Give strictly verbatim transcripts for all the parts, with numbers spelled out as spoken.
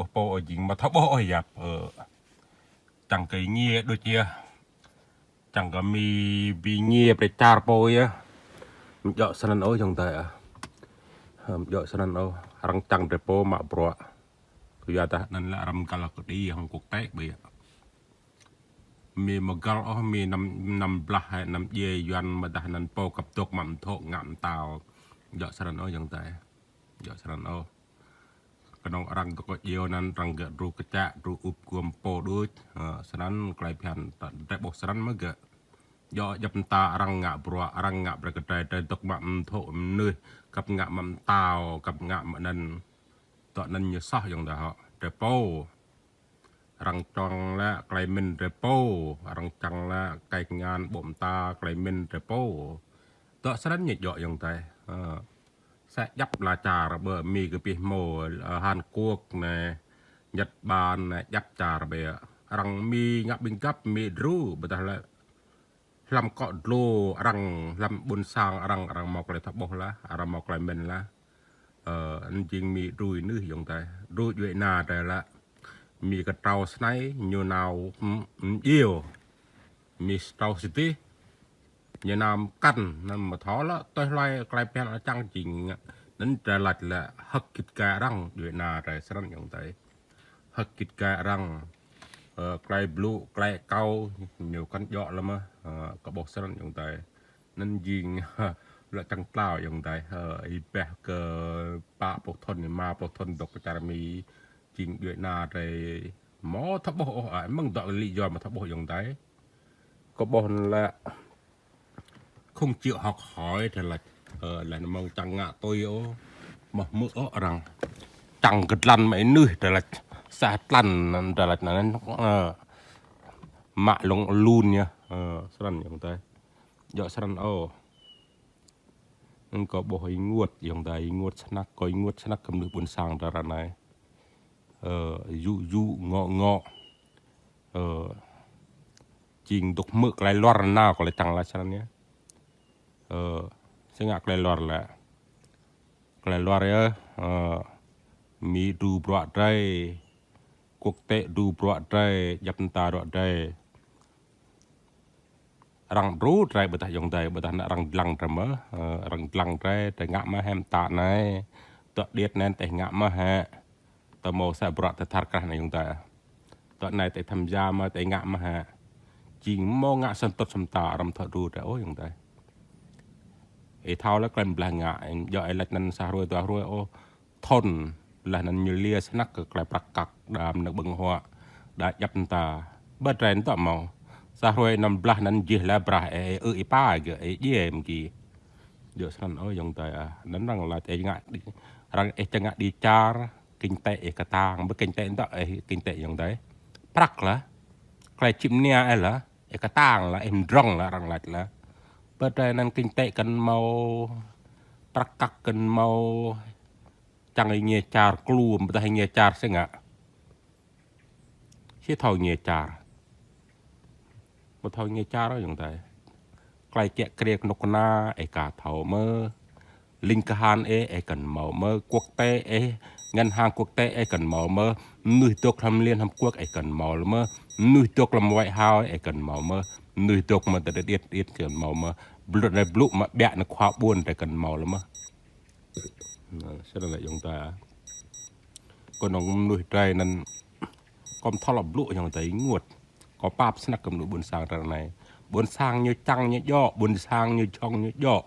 ƀuh pô ôh jing mă thâo ƀuh ôh yap. Ơ. Čang kơ ngiê đôč yơh. Čang kơ mi bi ngiê brơi čar pô yơh. Mjŏ snăn ôh yŏng tơi ah. Mjŏ snăn ôh. Arăng čang drơi pô mă bruă. Kơ yua dah anăn lĕ arăng găl kơ đĭ hŏng quốc tế ƀiă. Mi mơgăl ôh, mi năm, năm blah hĕ, năm djiê Yuăn mơdah anăn pô kăp dôk mă mthŏ ngă mtao. Mjŏ snăn ôh yŏng tơi. Mjŏ snăn ôh. Kơnơ̆ng arăng dôk kơ djiêu anăn arăng gơ̆ đru kơčă, đru ŭp guôm pô đôč. Ơ, snăn klei phiăn ta, drơi ƀuh snăn mơ̆ gơ̆. Djŏ djăp mta arăng ngă bruă, arăng ngă brơi kơ drơi, drơi dôk mă mthŏ mnuih, kăp ngă mă mtao, kăp ngă mă anăn. Dŏ anăn ñu soh yŏng tơi hŏ. Drơi pô. Arăng čang lĕ klei mĭn drơi pô, arăng čang lĕ kei kngan ƀô̆ mta klei mĭn drơi pô. Dŏ snăn ñu djŏ yŏng tơi. Ơ. Sa djăp la čar ƀơ mi kơ pih mô, ơ, Hàn Quốc anai, Nhật Bản anai, djăp čar ƀiă. Arăng mi ngă ƀing găp mi đru, ƀiădah lĕ hlăm akŏ dlô arăng, hlăm ƀuôn sang arăng, arăng mâo klei thâo ƀuh lah, arăng mâo klei mĭn lah. Ơ, anăn jing mi đru ih nưh yŏng tơi. Đru djuê ana drơi lah. Mi kơtrâo snei, ñu nao, mm, mm, djiêu. Mi kơtrâo sơdih. Ñu nao mkăn, anăn mă thâo lah, tơl hloi klei phiăn arăng čang jing. Anăn drơi lač lah hơ̆k git gai arăng, djuê ana drơi snăn yŏng tơi. Hơ̆k git gai arăng. Ơ, klei blŭ, klei kâo, ñu kăn djŏ lăm mơh, ơ, kơ ƀuh snăn yŏng tơi. Anăn jing, lŏ čang tlao yŏng tơi, ơ, ih ƀuh kơ pă pluh thŭn, rơma pluh thŭn dôk kơ čar mi, jing djuê ana drơi mâo thâo ƀuh ôh, ơ, mơ̆ng dŏ lĭ yua mâo thâo ƀuh yŏng tơi. Kơ ƀuh anăn lĕ không chịu học hỏi drơi lač. Ơ, lĕ anăn mơ̆ng čang ngă tui ôh. Mă hmư̆ ôh arăng. Čang kơ dlăn mă ih nưh drơi lač. Sa dlăn drơi lač anăn, ơ, mă lông lun yơh. Ơ, snăn yŏng tơi. Djŏ snăn ôh. Anăn kơ ƀuh ih ênguôt yŏng tơi, ênguôt snăk, kơ ênguôt snăk kơ mnuih ƀuôn sang drơi anai. Ơ, yŭ yŭ ngŏ ngŏ. Ơ, jing dôk hmư̆ klei luar nao kơ lĕ čang lač snăn yơh. Ơ, si ngă klei luar lĕ. Klei luar yơh, ơ, mi đru bruă drơi, quốc tế đru bruă drơi, djăp mta bruă drơi. Arăng đru drơi ƀiădah yŏng tơi, ƀiădah anăn arăng dlăng drơi mơh, ơ, arăng dlăng drơi, drơi ngă mơh hĕ mta anai. Dŏ điêt anăn tơl ngă mơh hĕ. Tơl mâo sa bruă tơl thar krah anăn yŏng tơi. Dŏ anai tơl tham gia mơh tơl ngă mơh hĕ. Jing mâo ngă săn tŭt săn mta arăng thâo đru drơi ôh yŏng tơi. Ih thâo lah klei blah ngă, djŏ ih lač anăn sa hruê dua hruê ôh. Thŭn, leh anăn ñu liê snăk kơ klei prăk kăk, đa mnơ̆ng ƀơ̆ng huă, đa djăp mta. Ƀơ drơi anăn dŏ mâo. Sa hruê năm blah anăn jih lĕ brah ih, ih ư ih pă gơ̆, ih djiê mơ̆ng ki. Djŏ snăn ôh yŏng tơi ah. Anăn arăng lač ih ngă, arăng ih čang ngă đĭ čar, kinh tế ih kơtang, ƀơ kinh tế dŏ ih kinh tế yŏng tơi. Prăk lah. Klei čĭp nia ih lah, ih kơtang lah, ih mdrŏng lah, arăng lač lah. Ƀơ drơi anăn kinh tế kăn mâo, prăk kăk kăn mâo, čang ih ngiê čar kluôm, ƀiădah ih ngiê čar si ngă. Si thâo ngiê čar. Mâo thâo ngiê čar yŏng tơi. Klei kiă kriê kơnuk kơna, ih ka thâo mơh. Ling kahan ih, ih kăn mâo mơh. Quốc tế ih, ngân hàng quốc tế ih kăn mâo mơh. Mnuih dôk hlăm Liên Hợp Quốc ih kăn mâo lĕ mơh. Mnuih dôk hlăm White House ih kăn mâo mơh. Mnuih dôk mơ̆ng tơdơi điêt điêt kăn mâo mơh. Blŭ anai blŭ mă ƀiă anăn khua ƀuôn drơi kăn mâo lĕ mơh. Anăn, snăn lĕ yŏng tơi. Kơnơ̆ng mnuih drơi anăn kâo mthâo lŏ blŭ yŏng tơi ênguôt. Kâo pap snăk kơ mnuih ƀuôn sang drơi anai. Ƀuôn sang ñu čang ñu djŏ, ƀuôn sang ñu jhŏng ñu djŏ.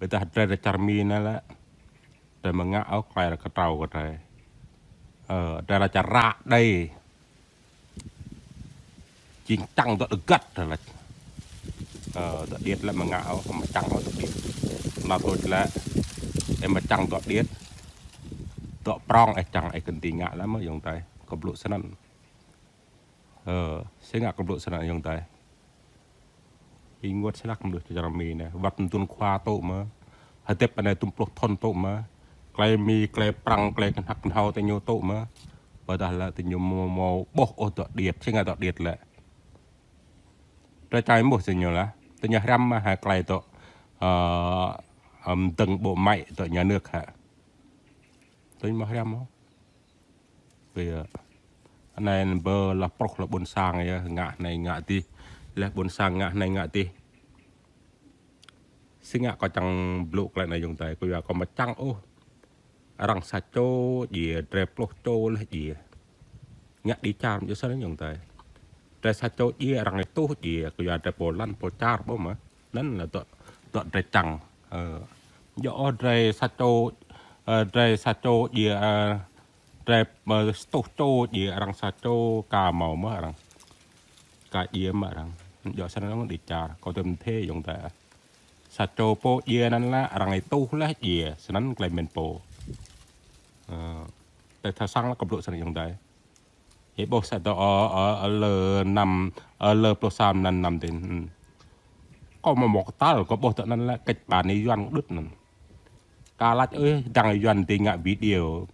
Ƀiădah drơi čar mi anai lĕ. Drơi mơ̆ ngă ôh klei arăng kơtrâo kơ drơi. Ơ, drơi lač čar ră đei. Jing čang dŏ đơgăt drơi lač. Ơ, dŏ điêt lĕ mơ̆ ngă ôh, mơ̆ čang ôh dŏ điêt. Nao tuč lĕ, ih mơ̆ čang dŏ điêt. Dŏ prŏng ih čang ih kăn dưi ngă lĕ mơh yŏng tơi. Kâo blŭ snăn. Ơ, si ngă kâo blŭ snăn yŏng tơi. Ih ênguôt snăk mnuih čar mi anai. Wăt mơ̆ng dŭm khua tŭ mơh. Hơdip anai dŭm pluh thŭn tŭ mơh. Klei mi, klei prăng, klei knhăk knhâo tơ ñu tŭ mơh. Ƀiădah lĕ tơ ñu mâo, mâo ƀuh ôh dŏ điêt, si ngă dŏ điêt lĕ. Drơi čai mơh tơ ñu lah. Tơ ñu hriăm mơh hă klei dŏ, ơ, ơ, mdơ̆ng ƀô̆ mă dŏ nhà nước hă. Tơ ñu mâo hriăm ôh. Kơ yơh. Anai bơ lah pruh lah ƀôn sang yơh, ngă anai ngă adih. Lah ƀôn sang ngă anai ngă adih. Sĭt ngă kâo čang blŭ klei anai ayŏng adơi, kâo yua kâo mơčang ôh. Arăng sa čô djiê, drơi pluh čô laih djiê. Ngă đĭ čar mơ̆ djơ̆ sĭt anai ayŏng adơi. Drơi sa čô djiê, arăng êtuh djiê, kâo yua drơi pô lăn pô čar ƀôh mơ̆. Anŭn lah dŏ, dŏ drơi čang. Ơ. Djŏ ôh drơi sa čô, ơ, drơi sa čô djiê, ơ, drơi, ơ, sa čô djiê, arăng sa čô ka mâo mơ̆ arăng. Ka djiê mơ̆ arăng. Djŏ sĭt anai đĭ čar, kâo tơm thê ayŏng adơi. Sa čô pô djiê anŭn lah arăng êtuh laih djiê, sĭt anai klei mĭn pô. Ơ, tơdah thâo săng lah kâo blŭ sĭt anai ayŏng adơi. Ih ƀuh sa dŏ, ơ, ơ, ơ, lơ năm, ơ, lơ pluh sa mlan năm tih. Ơ. Kâo mơ̆ mơak tal, kâo ƀuh dŏ anŭn lah kĕč ƀan ih Yuan đŭt anŭn. Ka lač ôh, dăng ih Yuan tih ngă video.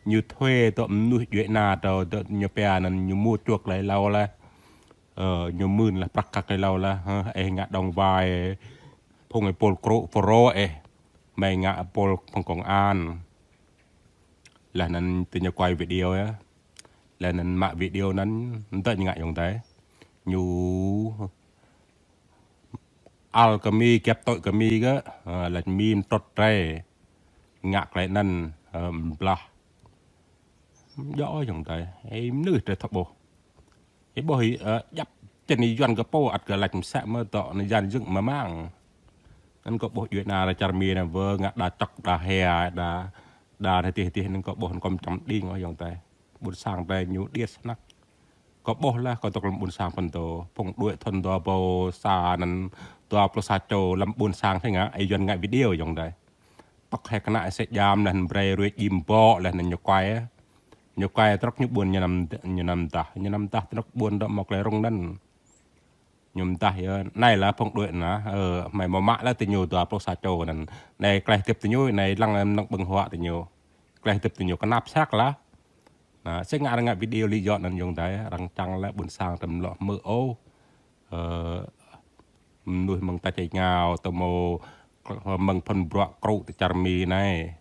Ñu thuê dŏ mơnuih djuai ana dŏ, dŏ ñu pia anŭn ñu mua chuă klei hlâo lah. Ơ, ñu mưn lah prăk kăk hlâo lah, hơ, ih ngă đŏng wai, phung ih pôl krŭ, Fulro ih, mơi ngă pôl phung công an. Lah anŭn tơ ñu quay video yơh. Lah anŭn mă video anŭn, dŏ ñu ngă ayŏng adơi. Ñu ăl kơ Mi, gĕp tui kơ Mi kơ, ơ, lač Mi mtrŭt drơi. Ngă klei anŭn, ơ, blah. Djŏ ayŏng adơi, ih mơnuih drơi thâo ƀuh. Ih ƀuh ih, ơ, djăp čen ih Yuan kơ pô ăt kơ lač msĕ mơ̆ dŏ anai yan jơ̆ng mơmang. Anŭn kâo ƀuh djuai ana ră čar Mi anai wơ̆t ngă đa čŏk, đa hia, đa, đa hơdih hơdih anŭn kâo ƀuh anŭn kâo mčăm đing ayŏng adơi. Ƀôn sang drơi ñu điêt snăk. Kâo ƀuh lah kâo dŏ lăm ƀôn sang phŭn dŏ. Phung đuaĭ thŭn dua rơbâo sa anŭn dua pluh sa čô lăm ƀôn sang sĭt ngă, ih Yuan ngă video ayŏng adơi. Tŏk hĕ kơnă sĕ jam lah anŭn brơi ruai jim ƀô̆ lah anŭn ñu quay. Ñu quay trŏk ñu ƀuôn ñu năm, ñu năm dah. Ñu năm dah trŏk ƀuôn dŏ mâo klei rŭng anŭn. Ñu mdah yơh, anai lah phung đuaĭ anŭn, ơ, mơi mơ̆ mă lah tơ ñu dua pluh sa čô anŭn. Anai klei hơdip tơ ñu, anai lăng lăm năng ƀơ̆ng huă tơ ñu. Klei hơdip tơ ñu kơnap săk lah. Anŭn, sĭt ngă arăng ngă video lý do anŭn ayŏng adơi, arăng čang lah ƀôn sang tơm lŏ hmư̆ ôh. Ơ, mơnuih mơ̆ng ta čai ngao, tơ mâo mơ̆ng phŭn bruă krŭ tơ čar Mi anai.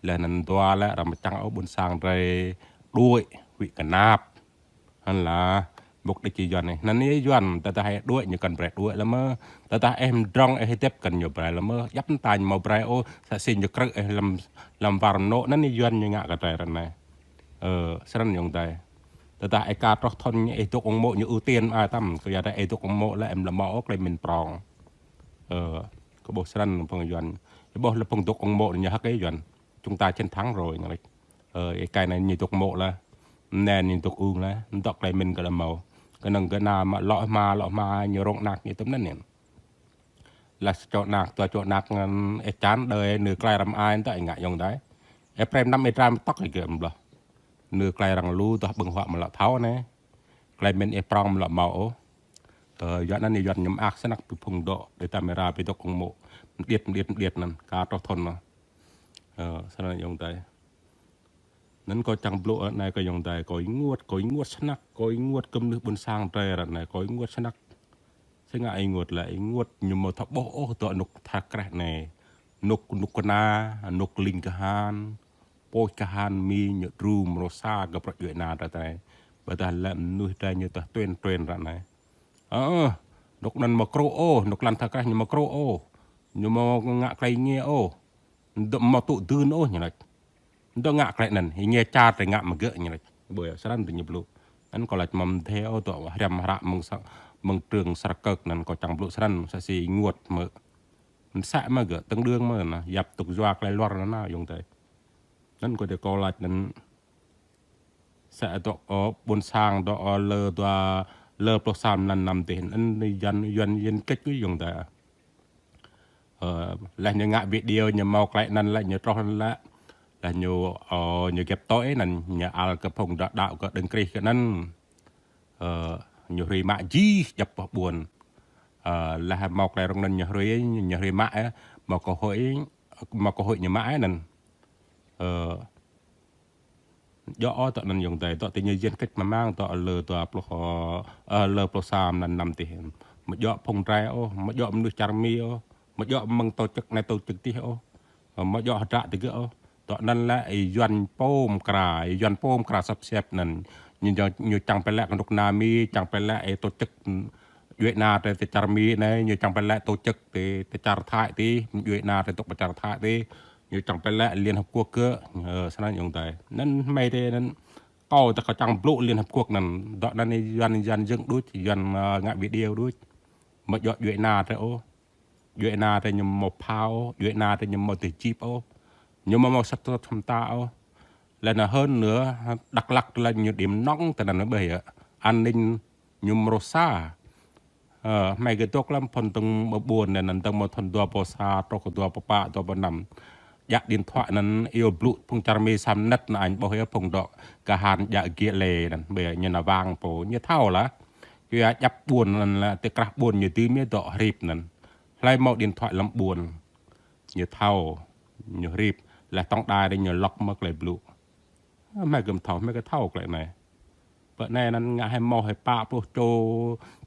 Lah anŭn dua lah arăng mơčang ôh ƀôn sang drơi đuaĭ, huĭ kơnap. Anŭn lah, mục đích ih Yuan anai. Anŭn ih Yuan, tơdah ih đuaĭ ñu kăn brơi đuaĭ lah mơ̆. Tơdah ih mdrŏng ih hơdip kăn ñu brơi lah mơ̆. Djăp mơta ñu mâo brơi ôh, sa sĭ ñu krư̆ ih lăm, lăm war anŏ anŭn ih Yuan ñu ngă kơ drơi ră anai. Ơ, srăn ayŏng adơi. Tơdah ih ka truh thŭn ih dŏ ung mô̆ ñu ưu tiên ai tăm, kơ yua dah ih dŏ ung mô̆ lah ih lŏ mâo ôh klei mĭn prŏng. Ơ, kơ ƀuh srăn phung Yuan. Ih ƀuh lah phung dŏ ung mô̆ ñu hơ̆k ih Yuan. Chúng ta chiến thắng rồi, ñu laĭ. Ơ, ih kai anai ñu dŏ mô̆ lah. Anai ñu dŏ ung lah. Dŏ klei mĭn kơ lăm mâo. Kơnơ̆ng kơ anai mă lŏ hma, lŏ hma, ñu rông anak ñu tơm anŭn. Lah sa čô anak, dua čô anak ngăn ih čan đơi, nư klei răm ai, dŏ ih ngă ayŏng adơi. Ih prem năm ih tram tŏk ih gơ̆ mơ̆ blah. Nư klei arăng lu, dŏ ƀơ̆ng huă mơ̆ lŏ thâo anai. Klei mĭn ih prŏng mơ̆ lŏ mâo ôh. Ơ, yua anŭn ih Yuan ñu mơak snăk ƀing phung dŏ, đĭ ta mơra ƀing dŏ ung mô̆. Mđiêt, mđiêt, mđiêt anŭn, ka truh thŭn anŭn. Ơ, srăn ayŏng adơi. Anŭn kâo čang blŭ ră anai kơ ayŏng adơi, kâo ênguôt, kâo ênguôt snăk, kâo ênguôt kơ mơnuih ƀôn sang drơi ră anai, kâo ênguôt snăk. Sĭt ngă ênguôt lah, ênguôt ñu mâo thâo ƀuh ôh dŏ anŏ tha kreh anai. Anŏ, anŏ kơna, anŏ ling kahan, pôh kahan Mi ñu dru mrô sa kơ prăk djuai ana drơi anai. Ƀôdah lĕ mơnuih drơi ñu tơh tuen tuen ră anai. Ơ, anŏ anŭn mâo krŭ ôh, anŏ lăn tha kreh ñu mâo krŭ ôh. Ñu mâo ngă klei êngiê ôh. Dŏ mâo tŭ dưn ôh ñu laĭ. Dŏ ngă klei anŭn, ih ngă čar tơ ngă mơ̆ gơ̆ ñu laĭ. Ƀuh yơh, srăn tơ ñu blŭ. Anŭn kâo laĭ mơ̆ mdê ôh dŏ hriăm hră mơ̆ng sa-, mơ̆ng trường Sar Kơk anŭn kâo čang blŭ srăn, sa sĭ ênguôt mơ̆. Msĕ mơ̆ gơ̆, tơ̆ng đương mơ̆ anŭn, yap tŭk yua klei luar anŭn ayŏng adơi. Anŭn kâo dê kâo laĭ anŭn Sa dŏ, ơ, ƀôn sang dŏ, ơ, lơ dua, lơ pluh sa mlan năm tih, anŭn Yuan, Yuan, Yuan kĕč kơ ayŏng adơi. Ơ, laih ñu ngă video ñu mâo klei anŭn lĕ, ñu truh anŭn lĕ. Laih ñu, ơ, ñu gĕp tui anŭn, ñu ăl kơ phung dŏ đaŏ kơ đơ̆ng Krist kơ anŭn. Ơ, ñu hrui mă jih djŏp boh ƀuôn. Ơ, laih mâo klei rŏng anŭn ñu hrui, ñu hrui mă, ơ, mâo cơ hội, mâo cơ hội ñu mă anŭn. Ơ, Djŏ ôh dŏ anŭn ayŏng adơi, dŏ tơ ñu Yuan kĕč mơmang dŏ lơ dua pluh, ơ, lơ pluh sa mlan năm tih. Mơ̆ djŏ phung drơi ôh, mơ̆ djŏ mơnuih čar Mi ôh, mơ̆ djŏ mơ̆ng tổ chức anai tổ chức tih ôh. Ơ, mơ̆ djŏ hơdră tơgơ̆ ôh. Dŏ anŭn lĕ ih Yuan pô mơkra, ih Yuan pô mơkra săp sĕp anŭn. Ñu, ñu, ñu čang pơlĕ kơnuk kơna Mi, čang pơlĕ ih tổ chức djuai ania tơ, tơ čar Mi anai, ñu čang pơlĕ tổ chức tơ, tơ čar Thái tơ, djuai ania tơ tŏk pơ čar Thái tơ, ñu čang pơlĕ Liên Hợp Quốc kơ, ơ, snăn yŏng tơi. Anŭn hmei tơ anŭn kâo tơ kâo čang blŭ Liên Hợp Quốc anŭn, dŏ anŭn ih Yuan, Yuan jơ̆ng đôč, Yuan, ơ, ngă video đôč. Mă djŏ djuai ania tơ ôh. Djuai ania tơ ñu mâo phao, djuai ania tơ ñu mâo tơ jip ôh. Ñu mâo mâo sat tơ thăm ta ôh. Lĕ anŭn hơn nữa, Dak Lak tơ lĕ ñu điểm nóng tơ anŭn ƀơi yơh. An ninh ñu mrô sa. Ơ, hmei gơ̆ dŏ lăm phŭn tơ̆ng ƀơ ƀuôn anŭn, anŭn tơ̆ng mâo thŭn dua rơbâo sa, truh kơ dua rơbâo pă, dua rơbâo năm. Djă điện thoại anŭn, iâu blŭ phung čar Mi sa mơnĭt anŭn anh ƀuh yơh phung dŏ. Kơ han djă gĭ lĕ anŭn, ƀơi ñu nao wang pô, ñu thâo lah. Yua djăp ƀuôn anŭn lĕ, tơ krah ƀuôn ñu dưi mơ̆ dŏ hrip anŭn. Hlơi mâo điện thoại lăm ƀuôn. Ñu thâo, ñu hrip, lĕ tổng đài rei ñu lŏk mơ̆ tơlơi blŭ. Hmei gơ̆ thâo, hmei gơ̆ thâo tơlơi anai. Pơ anai anŭn ngă hĭ mâo hĭ pă pluh čô,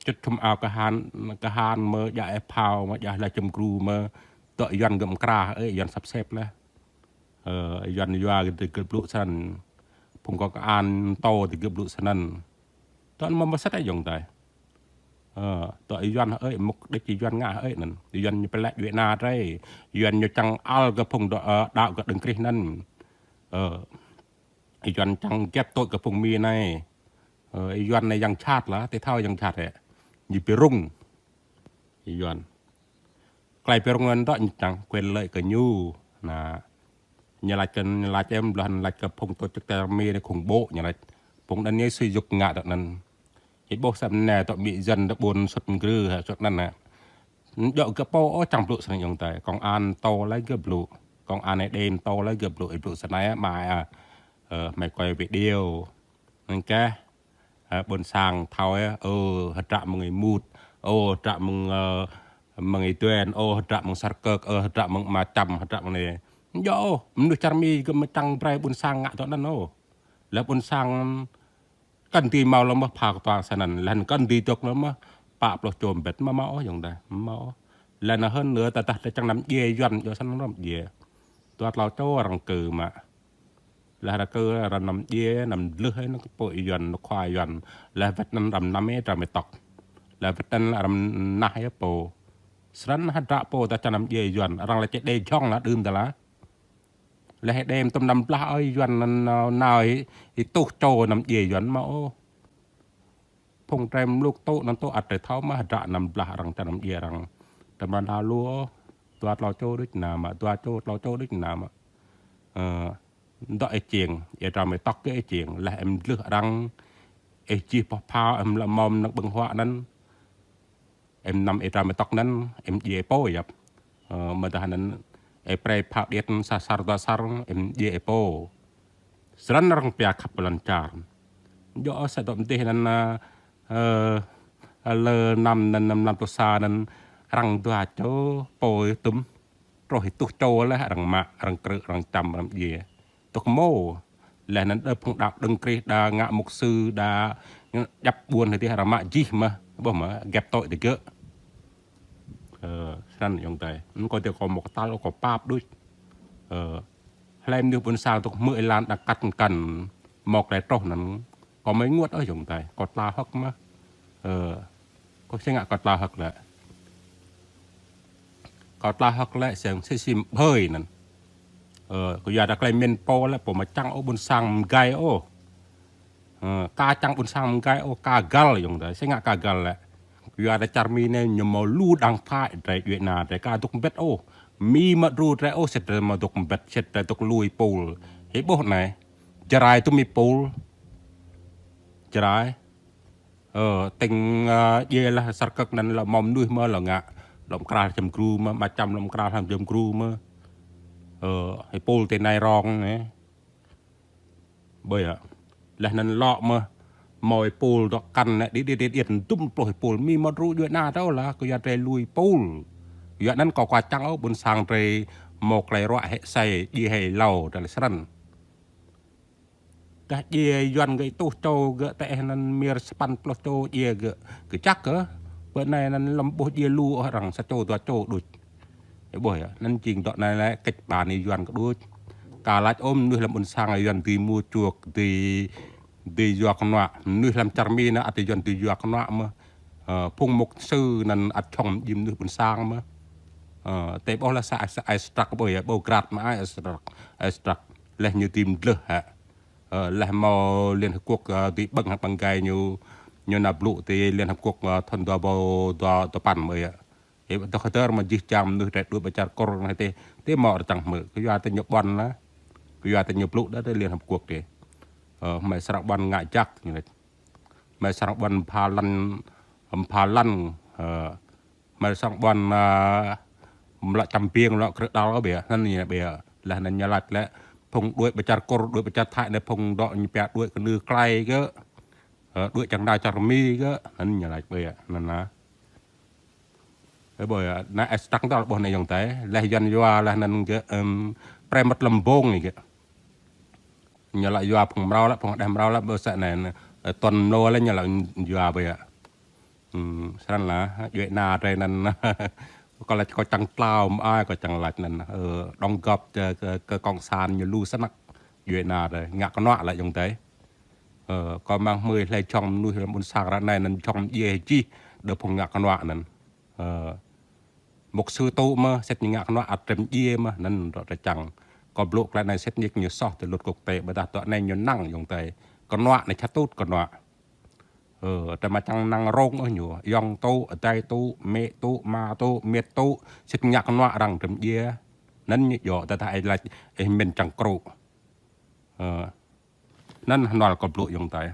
čŭt čum ao kơ han, kơ han mơ̆ djă ih phao, mơ̆ djă ih lĕ čum gru mơ̆, dŏ Yuan gơ̆ mơkra, ơ, Yuan săp sĕp lĕ. Ơ, Yuan yua gơ̆ tơ gơ̆ blŭ snăn. Phung công an tơ tơ gơ̆ blŭ snăn. Dŏ anŭn mơ̆ mơsĕt ih yŏng tơi. Ơ, dŏ ih Yuan hơi, mục đích ih Yuan ngă hơi anŭn. Ih Yuan ñu pơlĕ djuai ania tơ. Yuan ñu čang ăl kơ phung dŏ, ơ, đaŏ kơ Đấng Christ anŭn. Ơ, ih Yuan čang gĕp tŏ kơ phung Mi anai. Ơ, ih Yuan anai yang jhat lah, tơ thâo yang jhat hĕ. Ñu bi rŭng. Ih Yuan. Tơlơi bi rŭng anŭn dŏ ñu čang quyền lợi kơ ñu. Anŭn. Ñu laĭ kơ, ñu laĭ em blah, laĭ kơ phung tổ chức tơ Mi anai khủng bố ñu laĭ. Phung anŭn ñu sui yŭk ngă dŏ anŭn. Ih ƀuh săp anai dŏ Mi dân dŏ ƀuôn sut mơgrư hă, sut anŭn hă. Djŏ gơ̆ pô ôh čang blŭ snăn yŏng tơi. Công an tơ lĕ gơ̆ blŭ. Công an ih đêm tơ lĕ gơ̆ blŭ, ih blŭ snăn hă, mai, ơ, ơ, hmei quay video. Anŭn kơ, ơ, ƀôn sang thâo yơh, ơ, hơdră mơ̆ng ih Mut, ơ, hơdră mơ̆ng, ơ, mơ̆ng ih Duen, ơ, hơdră mơ̆ng Sar Kơk, ơ, hơdră mơ̆ng Ama Čăm, hơdră mơ̆ng anai. Djŏ ôh, mơnuih čar Mi gơ̆ mơčang brơi ƀôn sang ngă dŏ anŭn ôh. Lĕ ƀôn sang kăn dưi mâo lŏ mơ̆ phao kơtuang snăn, lĕ kăn dưi dŏ lŏ mơ̆ pă pluh čô mbĕt mơ̆ mâo ôh yŏng tơi, mâo ôh. Lĕ anŭn hơn nữa tơdah tơ čang anăm djuai Yuan djŏ snăn anăm djuai. Dua klâo čô arăng kơ mă. Lĕ arăng kơ arăng anăm djuai, anăm dlưh hĭ anŭn kơ pô Yuan, anŭn khua Yuan. Lĕ wĕt anŭn arăng năm ih dra mơ̆ tŏk. Lĕ wĕt anŭn arăng nah ih pô. Snăn hơdră pô tơ čang anăm djuai Yuan, arăng lĕ čĕ đe jhŏng lah đưm tơ lah. Lĕ hĭ đêm tơm năm blah ơi Yuan anŭn nao, nao hĭ, hĭ tuh čô anăm djuai Yuan mâo ôh. Phung tơm mluk tŭ anŭn tŭ ăt tơlơi thâo mơ̆ hơdră năm blah arăng čang anăm djuai arăng. Tơm anŭn nao lu ôh, dua klâo čô đôč nao mă, dua čô, klâo čô đôč nao mă. Ơ, dŏ ih čiăng, ih dra mơ̆ tŏk kơ ih čiăng, lĕ em dlưh arăng, ih jih pŏh phao, em lŏ mâo mơnơ̆ng ƀơ̆ng huă anŭn. Em năm ih dra mơ̆ tŏk anŭn, em djuai ih pô yơh. Ơ, mơ̆ tơdah anŭn, ih brơi phao điêt sa sar dua sar, em djuai ih pô. Snăn arăng pia khăp lŏn čar. Djŏ sa dŏ mơdih anŭn, ơ, ơ, lơ năm anŭn, năm, năm pluh sa anŭn, arăng dua čô, pô ih tŭm. Truh ih tuh čô lĕ, arăng mă, arăng krư̆, arăng čăm, arăng djuai. Tŏk mâo. Lĕ anŭn đa phung đaŏ Đấng Christ, đa ngă mục sư, đa djăp ƀuôn hĭ tih arăng mă jih mơ̆, ƀuh mơ̆, gĕp tŏ tơ gơ̆. Ơ, snăn yŏng tơi. Anŭn kâo tơ kâo mâo kơtăl, kâo pap đôč. Ơ, hlơi mơnuih ƀôn sang tŏk hmư̆ ih lăng đang kăt kăn, mâo tơlơi truh anŭn. Kâo mơ̆ ih ngŏt ôh yŏng tơi. Kâo tla hơ̆k mơ̆. Ơ, kâo sĭt ngă kâo tla hơ̆k lĕ. Kâo tla hơ̆k lĕ sĭt sĭt ƀơi anŭn. Ơ, kâo yua tơ tơlơi mĭn pô lĕ, pô mơčang ôh ƀôn sang mơgai ôh. Ơ, ka čang ƀôn sang mơgai ôh, ka găl yŏng tơi, sĭt ngă ka găl lĕ. Kâo yua tơ čar Mi anai ñu mâo lu đảng phái, drei djuai ania, drei ka dŏ mbĕt ôh. Mi mă dru drei ôh, sĭt drei mă dŏ mbĕt, sĭt drei dŏ lui pôl. Hĭ ƀuh anai, Jrai tŭm ih pôl. Jrai. Ơ, tơ̆ng, ơ, djuai lah Sar Kơk anŭn lŏ mâo mơnuih mơ̆ lŏ ngă. Lŏ mơkra čum gru mơ̆, Ama Čăm lŏ mơkra čum gru mơ̆. Ơ, ih pôl tơ anai rong anai. Ƀơi hă. Lĕ anŭn lŏ mơ̆. Mâo ih pôl dŏ kăn anai, điêt, điêt, điêt, điêt, tŭm pluh ih pôl. Mi mă dru djuai ania tơ lah, kâo yua drei lui pôl. Yua anŭn kâo ka čang ôh, ƀôn sang drei mâo tơlơi ruă hĕ sai, djuai hĕ hlâo, drei lĕ snăn. Tơdah djuai Yuan gơ̆ tuh čô gơ̆ tơ anŭn mir sapăn pluh čô djuai gơ̆. Kơ čăk kơ. Pơ anai anŭn lŏm ƀuh djuai lu ôh arăng sa čô dua čô đôč. Ih ƀuh yơh, anŭn jing dŏ anai lĕ kĕč ƀan ih Yuan kơ đôč. Kâo laĭ ôh mơnuih lăm ƀuôn sang Yuan dưi mua chuă, dưi, dưi yua kơnuă. Mơnuih lăm čar Mi anai ăt Yuan dưi yua kơnuă mơ̆. Ơ, phung mục sư anŭn ăt jhŏng mơ̆ng mơnuih ƀuôn sang mơ̆. Ơ, tơdah ƀuh laih sa, sa, ai străk ƀuh yơh, ƀuh grat mơ̆ ai străk, ai străk. Laih ñu dưi mdlơh hă. Ơ, laih hmâo Liên Hợp Quốc, ơ, dưi ƀơ̆ng hăng ƀăng gai ñu, ñu nao blŭ ti Liên Hợp Quốc, ơ, thun dua rơbâo dua, dua păn mơ̆ yơh. Ơ, ƀu dŏ hơdơr mơ̆ jih jang mơnuih drơi đuaĭ pơ čar Kur anai tĕ, tĕ mơ̆ rơčăng hmư̆. Kơ yua tĕ ñu ƀuăn lah. Kơ yua tĕ ñu blŭ đah tĕ Liên Hợp Quốc tĕ. Ơ, hmâo srăng ƀuăn ngă jak ñu laĭ. Hmâo srăng ƀuăn pha lăn, pha lăn, ơ, hmâo srăng ƀuăn, ơ, mlă čăm biêng lŏ krư̆ đăl ƀiă, anŭn ñu ƀiă. Laih anŭn ñu laĭ lĕ, phung đuaĭ pơ čar Kur, đuaĭ pơ čar Thái anai phung dŏ ñu pia đuaĭ kơ nư klai gơ̆. Ơ, đuaĭ čang nao čar Mi gơ̆, anŭn ñu laĭ ƀiă, anŭn lah. Ơ, ƀuh yơh, anai ai străk tơl ƀuh anai ayŏng adơi, laih Yuan yua laih anŭn gơ̆, ưm, pre măt lăm ƀong anai gơ̆. Ñu laĭ yua phung mrâo laih, phung đeh mrâo laih, ƀuh sa anai, ơ, tuăn mlâo laih ñu laĭ yua ƀiă. Ưm, srăng lah, djuai ania drơi anŭn. Kâo laĭ kâo čang tlao mơ̆ ai, kâo čang laĭ anŭn. Ơ, đóng góp kơ, kơ, kơ cộng sản ñu lu snăk. Djuai ania drơi, ngă kơnuă laih ayŏng adơi. Ơ, kâo mơ̆ng hmư̆ laih jhŏng mơnuih lăm ƀuôn sang ră anai anŭn jhŏng djiê jih, đơ phung ngă kơnuă anŭn. Ơ, mục sư tŭ mơ̆, sĭt ñu ngă kơnuă ăt rĭm djiê mơ̆, anŭn rŏ rơčăng. Kâo blŭ tơlơi anai sĭt ñu soh tơ luật quốc tế, ƀôdah tơ anai ñu năng ayŏng adơi. Kơnuă anai ča tŭ kơnuă. Ơ, tơ mă čang năng rông ôh ñu, ayŏng tŭ, adơi tŭ, mĕ tŭ, ama tŭ, mĕt tŭ, sĭt ngă kơnuă arăng rĭm djiê. Anŭn ñu djơ̆, tơdah ai laĭ, ih mĭn čang krŭ. Ơ, anŭn hơnăl kâo blŭ ayŏng adơi.